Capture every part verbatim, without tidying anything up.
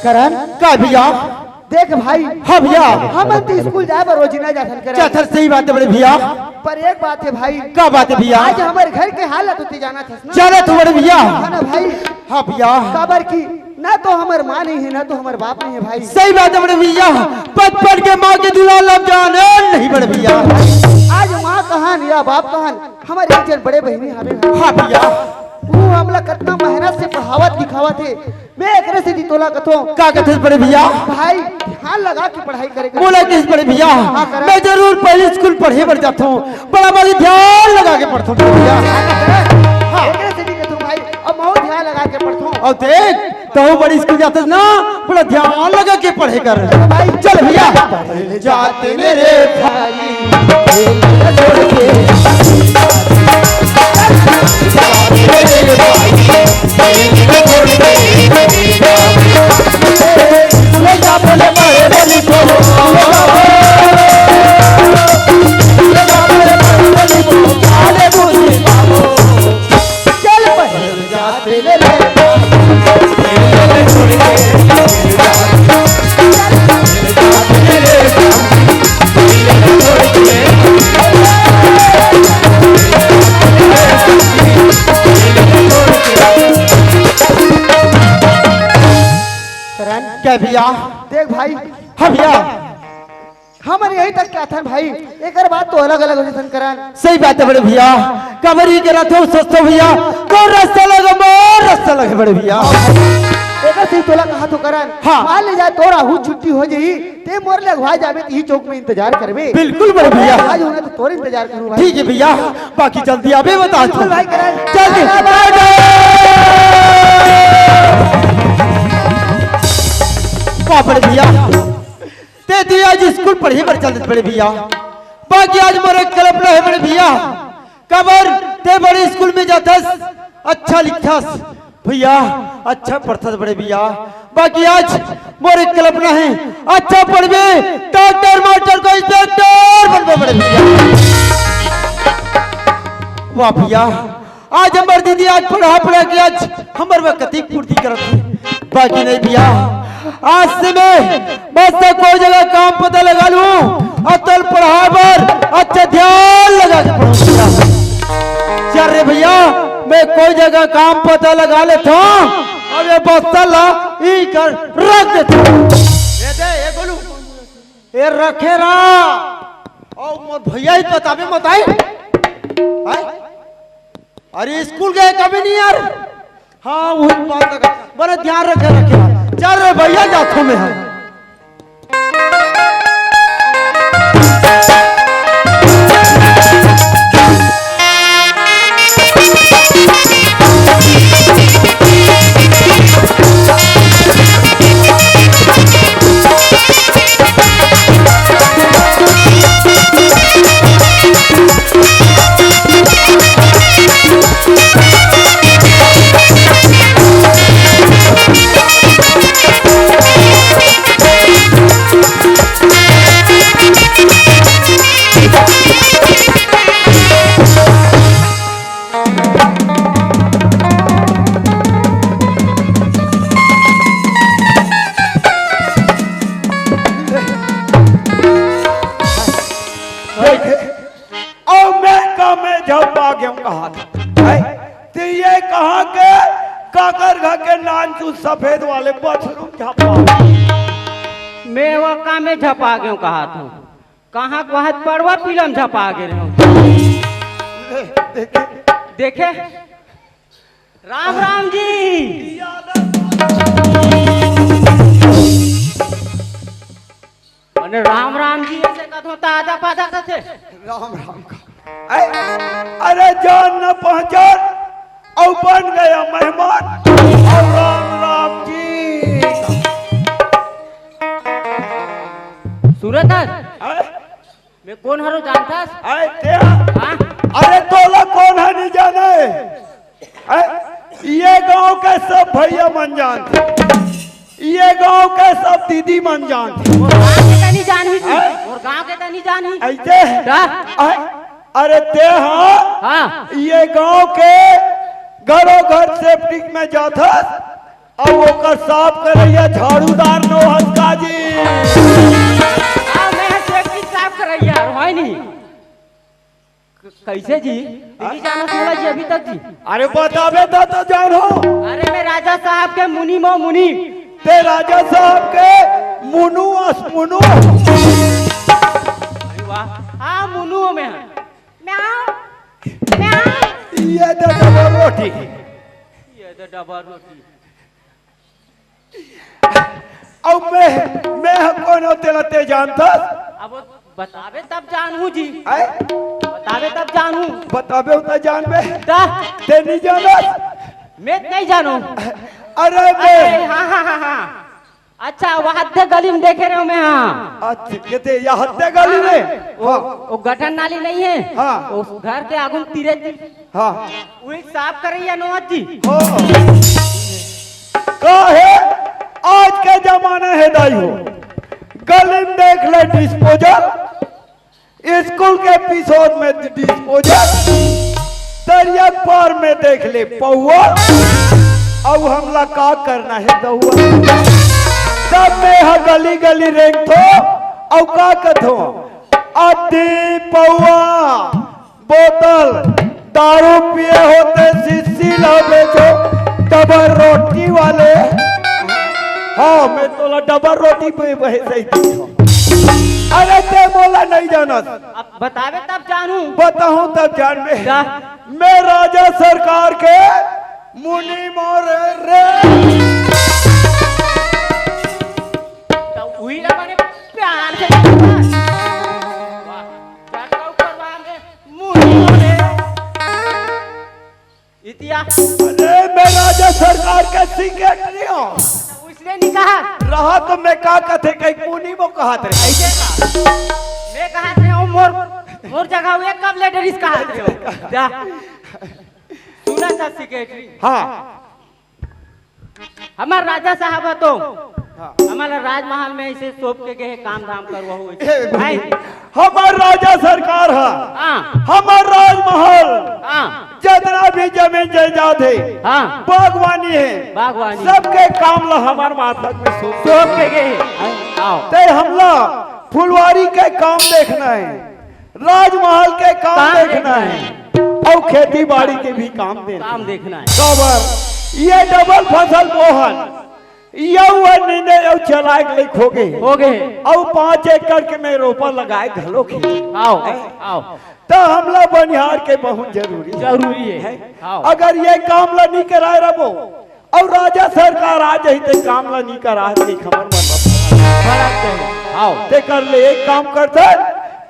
करण। का भैया? देख भाई। हाँ भैया। हमन तो स्कूल जाए बर रोजिना जाथन करण। जाथन, सही बात है बड़े भैया। पर एक बात है भाई। का बात है भैया? आज हमर घर के हालत होते जाना थस ना। जाना तो बड़े भैया। है ना भाई? हाँ भैया। काबर की ना तो हमर माँ नहीं है, ना तो हमर बाप नहीं है भाई। सही बात है बड़े भैया। बचपन के माँ के दुलार ला हम जाने नहीं बड़े भैया। आज माँ कहन या बाप कहन, हमर एक जन बड़े बहिनी हवे। हाँ भैया। वो हमला कितना मेहनत से पढ़ावत लिखावत है। मैं एकरे सेती तोला कथों। का कथस बड़े भैया? भाई, ध्यान लगा के पढ़ाई करे कर। बोला किस बड़े भैया? हाँ, करा। मैं जरूर पहले स्कूल पढ़े बर जाथों। बड़ा भारी ध्यान लगा के पढ़थों बड़े भैया। हाँ। एकरे सेती कथों भाई, अब बहुत ध्यान लगा के पढ़थों। अउ देख, तहूँ बड़े स्कूल जाथस ना, बड़ा ध्यान लगा के पढ़े कर। भाई। चल भैया। पढ़े जाते मेरे भाई, छोड़ के। करण। का भैया? देख भाई। हाँ भैया। हमर यही तक के आथन भाई, एकर बाद तो अलग-अलग हो जथन करण। सही बात है बड़े भैया। काबर ये करा थो, सोचथों भैया, तोर रास्ता अलग, मोर रास्ता अलग है बड़े भैया। एकर से तोला कहा थो करण। हाँ। मान ले जा तोर आहू छुट्टी हो जाही, ते मोर ले अगवा जाबे, त इही चौक में इंतजार करबे। बिल्कुल बड़े भैया। आज होना तो तोर इंतजार करूँ भाई। ठीक है भैया, बाकी जल्दी आबे बता दो। बिल्कुल भाई करण। जल्दी। वाह बड़े भैया, ते तो आज स्कूल पढ़े बर चल देत बड़े भैया। बाकी आज मोर एक कल्पना है बड़े भैया, काबर ते बड़े स्कूल में जाथस, अच्छा लिखथस भैया, अच्छा पढ़थस बड़े भैया। बाकी आज मोर एक कल्पना है, अच्छा पढ़बे, डॉक्टर, मास्टर को इंस्पेक्टर बनबे बड़े भैया। वाह भैया, आज हमर दीदी आज पढ़ा पढ़ा के आज हमर बर कतिक पूर्ति करत हे। बाकी नहीं भैया, आज से मैं बस कोई जगह काम पता लगा लूं अउ तोला पढ़ाय बर अच्छा ध्यान लगा के पढ़ूं भैया। चल रे भैया, मैं कोई जगह काम पता लगा लेथों, अब ये बस्ता ला इही कर रख देथों। ए दे, ए गोलू, ए रखे रहा, अउ मोर भैया ही बताबे मत आई। हैं? अरे स्कूल गए कभी नहीं यार। हाँ, वही बात लगा। बड़े ध्यान रखे, रखे। चल रे भैया, जाथों मैं हम। अउ मैं का मैं झपा गेंव कहा था। हैं? ते ये कहाँ के काकर घर के नानचुन सफेद वाले बछरू झपा? मैं वो का मैं झपा गेंव कहा था। कहाँ के वहाँ पड़वा पीला म झपा गे रहेंव। ले, देखे। देखे? राम राम जी। मने राम राम जी ऐसे कथो त आधा पाधा कथे। राम राम का। ऐ, अरे जान न पहचान, अउ बन गया मेहमान। अउ राम राम जी। सूरत हस? ऐ? मैं कोन हरों जानथस? ऐ, ते हा? हाँ? अरे तोला कोन ह नहीं जाने? हैं? ये गांव के सब भैया मन जानथे, ये गांव के सब दीदी मन जानथे। मोर गांव के त नहीं जानही तू। हैं? मोर गांव के त नहीं जानही। ऐसे? का? हैं? अरे ते हा? हाँ। ये गांव के घरों घर सेप्टिक में जाथस, अब ओकर साफ करइया झाड़ूदार नोहस का जी? हाँ, मैं सेठ जी साफ करइया, है नी? क-, कैसे जी? नहीं जाना सुना जी अभी तक जी? अरे बताबे त, त जान हो। अरे मैं राजा साहब के मुनीम हो, मुनीम। ते राजा साहब के मुनु अस मुनु। अरे वाह। हाँ, मुनु हो मैं। म्याऊ, म्याऊ। ये दे डबल रोटी। ये दे डबल रोटी। अउ मैं, मैं ह कोन हो तेला ते जानथस? अब वो बताबे तब जानहूँ जी। आय? बताबे तब जानहूँ। बताबे त जानबे। ता? ते नहीं जानस? मैं नहीं जानूँ। अरे मैं अरे, हाँ, हाँ, हाँ, हाँ। अच्छा, वहाँ ते गली में देखे रहे मैं, हाँ। अच्छा, कहते यहाँ ते गली में? वो, हाँ। वो गटर नाली नहीं है? हाँ। वो घर के आगू में तीरे जी। हाँ। वही साफ करइया नोहस जी। हो। का हे? आज के जमाना हे दाई हो। गली में देख ले डिस्पोजल, स्कूल के पिसोर में डिस्पोजल, तरिया पार में देख ले पौवा। अउ हमला का करना हे दउआ? तब मैं ह गली गली रेंगथो, अउ का कथो? अद्धी पौवा बोतल दारू पिए होते सिस्सी ला बेचो, डबल रोटी वाले। हाँ, मैं तोला डबल रोटी पे वही सही दी हूँ। अरे ते मोला नहीं जानस। अब बताबे तब जानहूँ। बताहूँ तब जानबे। जा। मैं राजा सरकार के मुनीम हो रे। तो वही ला मैंने प्यार से वाह। जाता ऊपर वहाँ में मुनीम हो रे। इतिया। अरे, मैं राजा सरकार के सेक्रेटरी हूँ। उसने नहीं कहा। रहा तो मैं का कथे, कहीं मुनीम हो कहत रहे। ऐसे का? मैं कहत रहे हूँ, मोर, मोर जगह हुए कब लेटर इस कहत रहे हो? जा। सुना था सेक्रेटरी। हाँ। हमर राजा साहब ह तो हाँ। हमला राजमहल में ऐसे सौंप के गए, काम धाम करवाहू ऐसे। ए, हैं? हमर राजा सरकार ह, हाँ। हमर राजमहल, हाँ। जितना भी जमीन जायदाद हे, हाँ। बागवानी हे, बागवानी। सबके काम ला हमर मार्फत में सौंप सौंप के गए। हैं? आओ। ते हमला फुलवारी के काम देखना हे। राजमहल के काम काम देखना देखना हे। हे। अउ खेती बाड़ी के भी काम देखना काम हे। देखना हे। काबर? ये डबल फसल मोहन, ये हुआ नींदे अउ चलाए के लायक हो गए। हो गए। अउ पाँच एकड़ के मैं रोपा लगाए घलो के। आओ, हैं? आओ। त हमला बनिहार के बहुत जरूरी हे। जरूरी हे। हैं? आओ। अगर ये काम ला नहीं कराए रहो, अउ राजा सरकार आ जाही ते काम ला नी करा, ते खबर मन ला फरक जाही। आओ। तेकर ले एक काम करथन,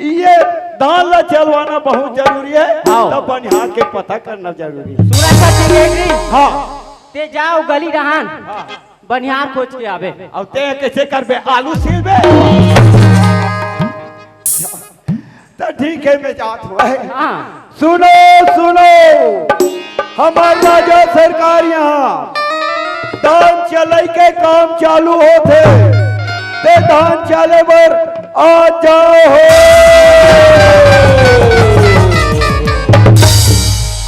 ये धान ला चलवाना बहुत जरूरी हे। आओ। तब बनिहार के पता करना जरूरी हे। सुना था सेक्रेटरी? हाँ। ते जाओ गली डहान, हाँ। बनिहार खोज के आबे। अउ ते कैसे करबे? आलू छीलबे? त ठीक हे, मैं जात हूँ। हाँ। सुनो, सुनो, हमर राजा सरकार यहाँ धान चलई के काम चालू होथे, ते धान चाले बर आ जाओ हो।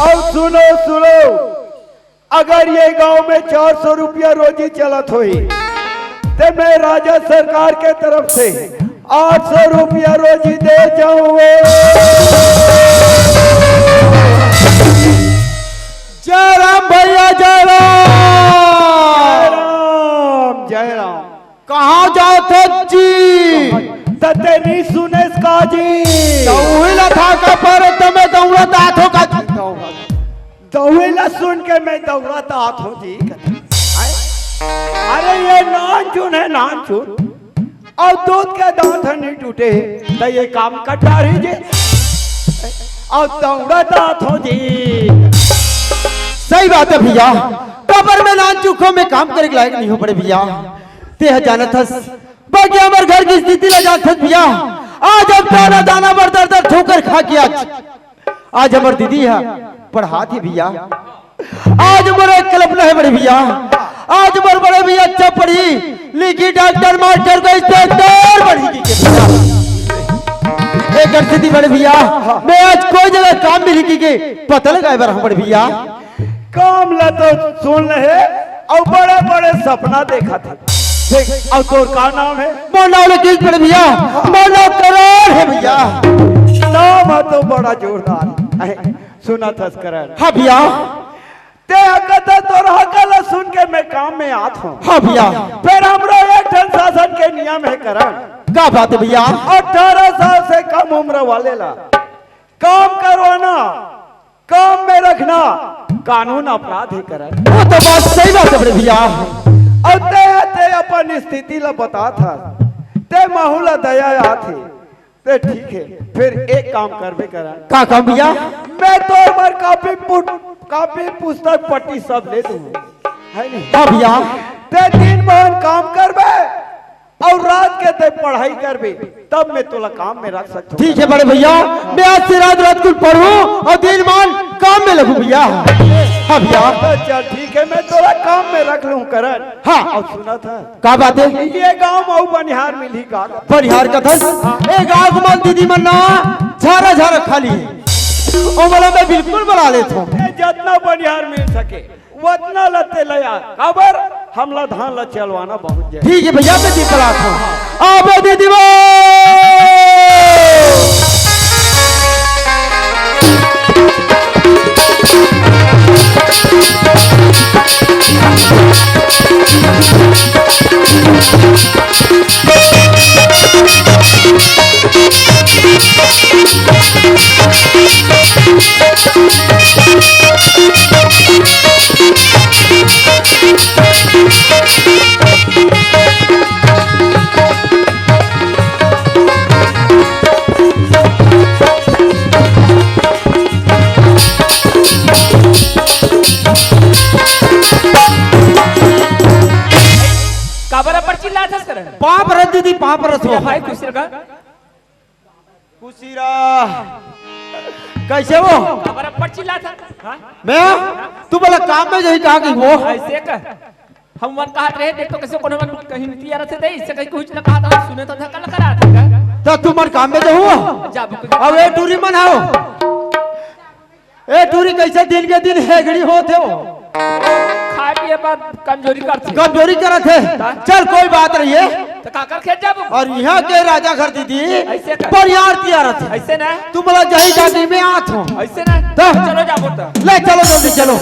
अउ सुनो, सुनो, अगर ये गांव में चार सौ रुपया रोजी चलत होही, ते मैं राजा सरकार के तरफ से आठ सौ रुपया रोजी दे जाऊं। जय राम भैया, जय राम। जय राम, जय राम। कहाँ जात हो जी? त ते नी सुनेस का जी? त उही ला थाका पर त मैं दौड़त आत हो का जी? दौड़त। दौड़े ला सुन के मैं दौड़त आत हो जी। अरे ये नानचुन हे, नानचुन। अउ दूध के दांत ह नी टूटे, त ये काम कर डारही जी। अउ दौड़त आत हो जी। सही बात हे भैया, काबर मैं नानचुक हो, मैं काम करे के लायक नहीं हो बड़े भैया। ते ह जानत हस, बाकी हमर घर के स्थिति ला जानत हस भैया। आज हम दाना दाना बर दर दर ठोकर खा के आज आज हमर दीदी ह पढ़ात हे भैया। आज मोर एक कल्पना हे बड़े भैया, आज मोर बड़े भैया अच्छा पढ़ी लिखी, डॉक्टर मास्टर को इंस्पेक्टर बनी कहिके भैया। एकर सेती बड़े भैया, मैं आज कोई जगह काम मिली कहिके पता लगाए बर हूँ बड़े भैया। काम ला तो सुन ले, अउ बड़े-बड़े सपना देखत हे। देख, अउ तोर का नाम हे? मोर नाम लकीर पड़े भैया, मोर नाम करार हे भैया। नाम ह तो बड़ा जोरदार हे। सुनत हस करार? हाँ भैया। तें ह कथे तोर हक ल सुन के मैं काम में आत हंव। हाँ भैया। फेर हमरो एक ठन शासन के नियम हे करार। का बात हे भैया? अठारह साल से कम उम्र वाले ला काम करवाना, काम में रखना कानून अपराध हे करार। वो तो बात सही बात हे बड़े भैया। अउ तें, तें अपन स्थिति ला बतात हस, तें महू ला दया आत हे, तें ठीक हे, फेर एक काम करबे करार। का काम भैया? मैं तोर बर कापी पुट-, कापी पुस्तक पट्टी सब ले दूं, हे नहीं? हाँ भैया। तें दिन भर काम करबे, अउ रात के तें पढ़ाई करबे, तब मैं तोला काम में रख सकथंव। ठीक हे बड़े भैया, मैं आज से रात रात कुल पढ़हूं अउ दिन मान काम में लगहूं भैया। हाँ भैया। तो चल ठीक हे, मैं तोला काम में रख लूं करार। हाँ। अउ सुनत हस? का बात हे? ये गांव में अउ बनिहार मिलही का? बनिहार कथस? हाँ। ए गांव के मन दीदी मन ना झारा झारा खाली हे। ओ वाला मैं बिल्कुल बला लेथंव। ए, जतना बनिहार मिल सके। वतना ल तें लया, काबर हमला धान ल चलवाना बहुत जरूरी। ठीक हे भैया, मैं दीदी बलात हंव। आबे दीदी बा। काबर अब्बड़ चिल्लात हस करे? पाँव परत दीदी, पाँव परत हंव। भाई खुशी रहा। खुशी रहा। कइसे हो? काबर अब्बड़ चिल्लात हस? हाँ? मैं? तू बोला काम में जाही कहा कि वो? अइसे का? हम मन कहत रहे, देख तो कइसे कोनो मन कहीं तियारत हे, अइसे कहीं कुछ ना कहत हस, सुने तो धक्का लगा रहा था। त तुमन काम में जाहू? जाबो कुछ। अउ ए टूरी मन हो। ए टूरी कइसे दिन के दिन हेगड़ी होत हे वो? खाए पिए बर कमजोरी करथे। कमजोरी करत हे। ता? चल कोई बात नहीं हे। त काकर खेत जाबो? अउ इहाँ के राजा घर दीदी अइसे का? परियार तियारत हे। अइसे ना? तुमला जाही जाही में आत हंव। अइसे ना? त? चलो जाबो त। ले चलो जल्दी चलो।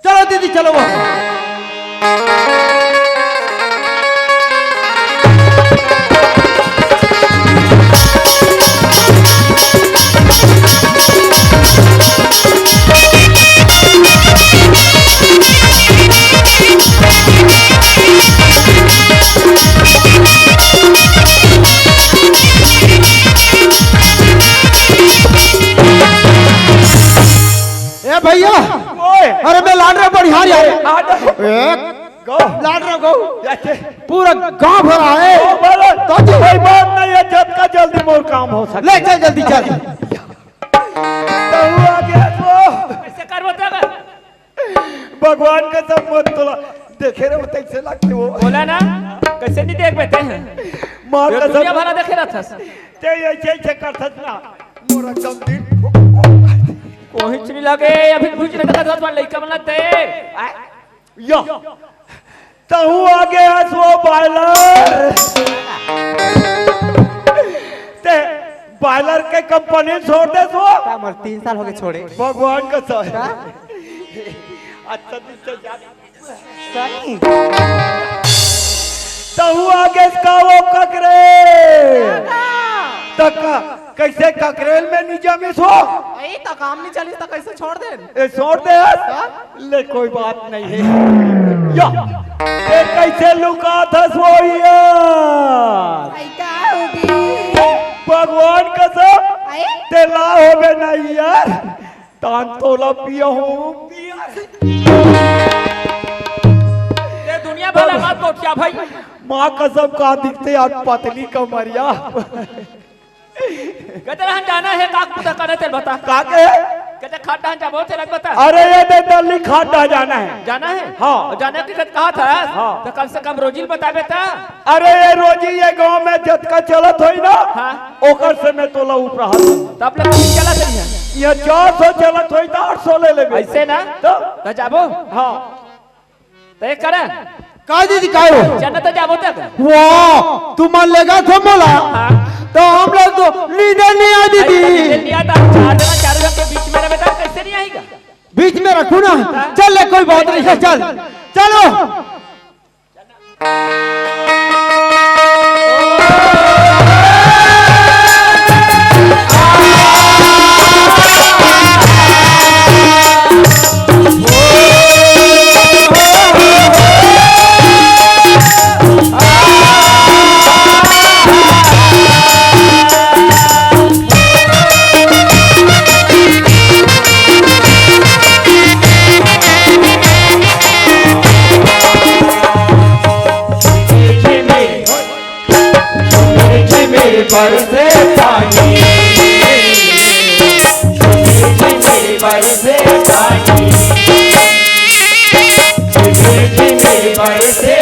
चलो दीदी, चलो वो। ए भैया, ओए। अरे मैं लाड रहा बढ़िया यार। लाड रहा। ए, गौ। लाड रहा गौ। जैसे। पूरा गांव भर आए। गौ भर। तो जी। कोई बात नहीं हे, जतका जल्दी मोर काम हो सके। ले चल जल्दी चल। तहूँ आ गया तो। कइसे करबो तब? भगवान कसम मत तोला। देखे रहे हो तइसे लगथे वो। बोला ना, कइसे नहीं देख पाते हैं? माँ ये कसम। दुनिया भरा देखे रहता है। तें अइसे अइसे करथस ना, मोर एकदम दिल। कोई चुरी लगे, अभी कुछ नहीं देखा था, लइका बना दे। यो। तहूँ आगे हस वो बॉयलर। तें बॉयलर के कंपनी छोड़ देस वो। का मोर तीन साल हो गए छोड़े। भगवान कसम। का? अच्छा, अच्छा, जा। सही। तहूँ आगे हस का वो ककरे। का? त का, कइसे ककरेल में नहीं जमिस वो? अई त काम नहीं चलिस त कइसे छोड़ देन? ए, छोड़ दे हस? हाँ? ले, कोई बात नहीं हे। या, तें कइसे लुकात हस वो यार? अई का होगी? भगवान कसम, अई? तें ला होबे नहीं यार। तान तोला पिया हूँ। ये दुनिया भला मत बोटिया भाई। माँ कसम का दिखथे यार पतली कमरिया। कते रहन जाना हे, का कुछ करना तेल बता। का के? कते खाट डाहन जाबो तेल बता। अरे ये दे दल्ली खाट डाह जाना हे। जाना हे? हाँ। अउ जाना के कत कहा था? हाँ। तो कम से कम रोजी ल बताबे ता। अरे ये रोजी ये गांव में जतका चलत होई ना, हाँ। ओकर से मैं तोला ऊपरा हाथ। तब ले कुछ चलत नहीं हे। ये चार सौ चलत होई त आठ सौ ले लेबे। अइसे ना? तो? तो जाबो? हाँ। तय करन। का दीदी, काय हो? चलना तो जाबो तक। वाह, तुमन लेगथो मोला। हाँ। तो हम लोग तो नींदे नहीं आ अरे, दीदी। तो नींदे नहीं आता, चार जना, चार जना के बीच में रहे बेटा, कैसे नहीं आएगा? बीच में रखू ना। हाँ। चल ले, कोई बात नहीं है, चल। चलो। झिमिर बरसे पानी, झिमिर बरसे पानी, झिमिर बरसे